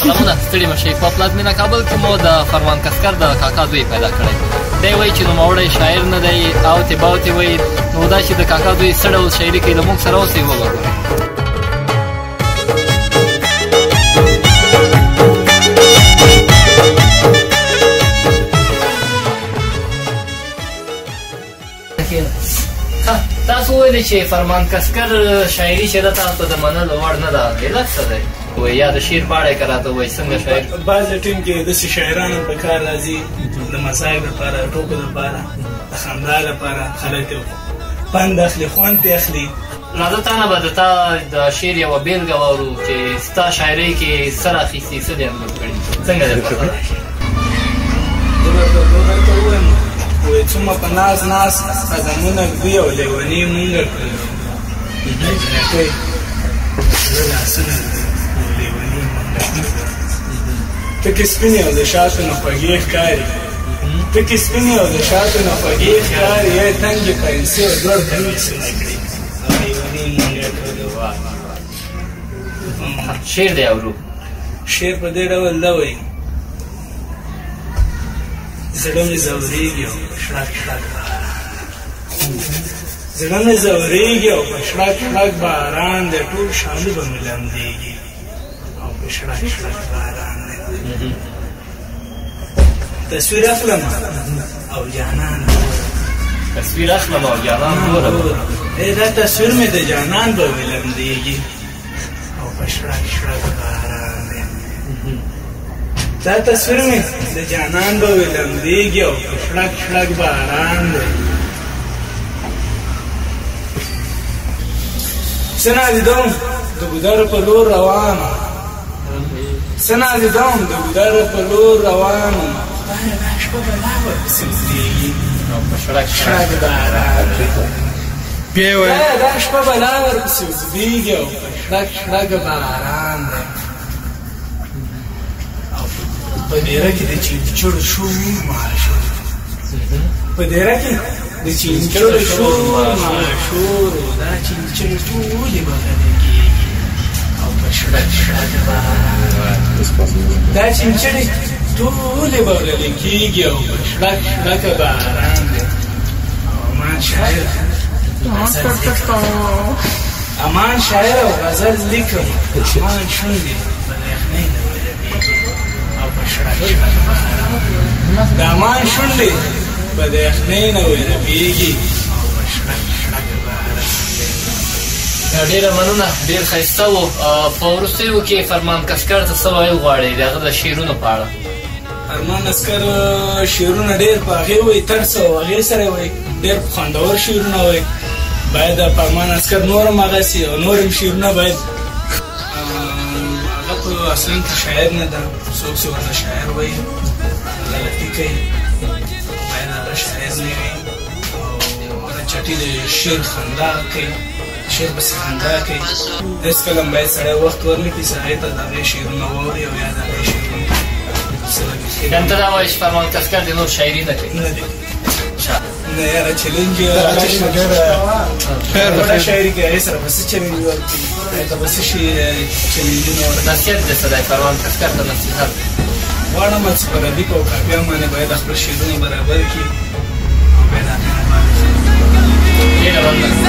سلامونه، ستړي مه شئ. په پلازمېنه کابل کې مو د فرمان کسکر د کاکا زوی پیدا کړی دی. وایي چې نوموړی شاعر نه دی او تې باوتې وایي. نو دا چې د کاکا زوی څه ډول شاعري کوي، له موږ سره اوسئ وګورئ. تاسو وویل چې فرمان کسکر شاعري چې ده تاسو ته د منلو وړ نه ده، علت څه دی؟ وایي یا د شعر په اړه یې که راته ووایي څنګه شاعر؟ بعضې ټیم کې داسې شاعران هم په کار راځي، د مزاح لپاره، د ټوکو لپاره، د خندا لپاره، خلک ترې پند اخلي، خوند ترې اخلي. راځه تا نه به د تا د شعر یوه بېلګه واورو چې ستا شاعرۍ کې څه راخیستي، څه دې انځور کړي، څنګه دی پته؟ زه به درته ووایم، وایي څومره په ناز ناز قدمونه ږدي او لېوني مونږ کړلو، جینکۍ زړه لاسونه ږدي او لېوني مونږ کړلو. تکې سپینې او د شاتو نه خوږې ښکاري، تکې سپینې او د شاتو نه خوږې ښکاري، یې تنګې پنسې او لوړ کمیسونه کړي او لېوني مونږ کړلو. شعر دی اورو. شعر په دې ډول ده، وایي زړه مې ځورېږي او په شړک شړک باران، زړه مې ځورېږي او په شړک شړک باران دی، ټول شالو به مې لمدېږي او په شړک شړک باران دی. تصویر اخلم او جانان تصویر اخلم او جانان ګورم، دا تصویر مې د جانان به مې لمدېږي او په شړک شړک باران دی. دا تصویر مې د جانان به وي لمدېږي او په شړک شړک باران دی. څه نالیدم د ګودر په لور روان، څه نالیدم د ګودر په لور روان، خدایه دا شپه به لا ورپسې اوږدېږي او په شړک شړک باران دی. بیا وایه دا شپه به لا ورپسې اوږدېږي او په شړک شړک باران دی. په دیره کې د چینچړو شور ماشور، په دیره کې د چینچړو شور ماشور، دا چینچړې ټولې به غلې کېږي او په شړک شړک باران، دا چینچړې ټولې به غلې کېږي او په شړک شړک باران دی. او امان شاعر غزل لیکم، امان شاعر او غزل لیکم، امان شونډې به د یخنۍ نه ولګېږي او په شړک شړک باران، د امان شونډې به د یخنۍ نه ویرپېږي او په شړک شړک باران دی. ډېره مننه، ډېر ښایسته و. په وروستیو کې فرمان کسکر ته څه ویل غواړئ د هغه د شعرونو په اړه؟ فرمان عسکر شعرونه ډېر په هغې وایي، ترس او هغې سره وایي، ډېر خوندور شعرونه وایي. باید فرمان عسکر نور هم هغسې او نور هم شعرونه باید هغه په اصلاً کې شاعر نه ده، څوک چې ورته شاعر وایي غلطي کوي، باید هغه شاعر نه وي او هغه چټي د شعر خندا کوي، شعر پسې خندا کوي. هېڅکله هم باید سړی وخت ورنه کړي چې هغې ته د هغې شعرونه واوري او یا د هغې شعرونه یعنې ته دا وایې چې فرمان کسکر د نور شاعري نه کوي؟ نه دی. نه یاره چلنج ډېره شاعري کوي، هغې سره به څه چلنج ورکړي، هغې ته به څه شي چلنجونه ورکړي. نصیحت دې څه دی فرمان کسکر ته؟ نصیحت غواړم چې په ردیف او قافیه باندې باید خپل شعرونه برابر کړي او باید هغې نه بعد ډېره مننه.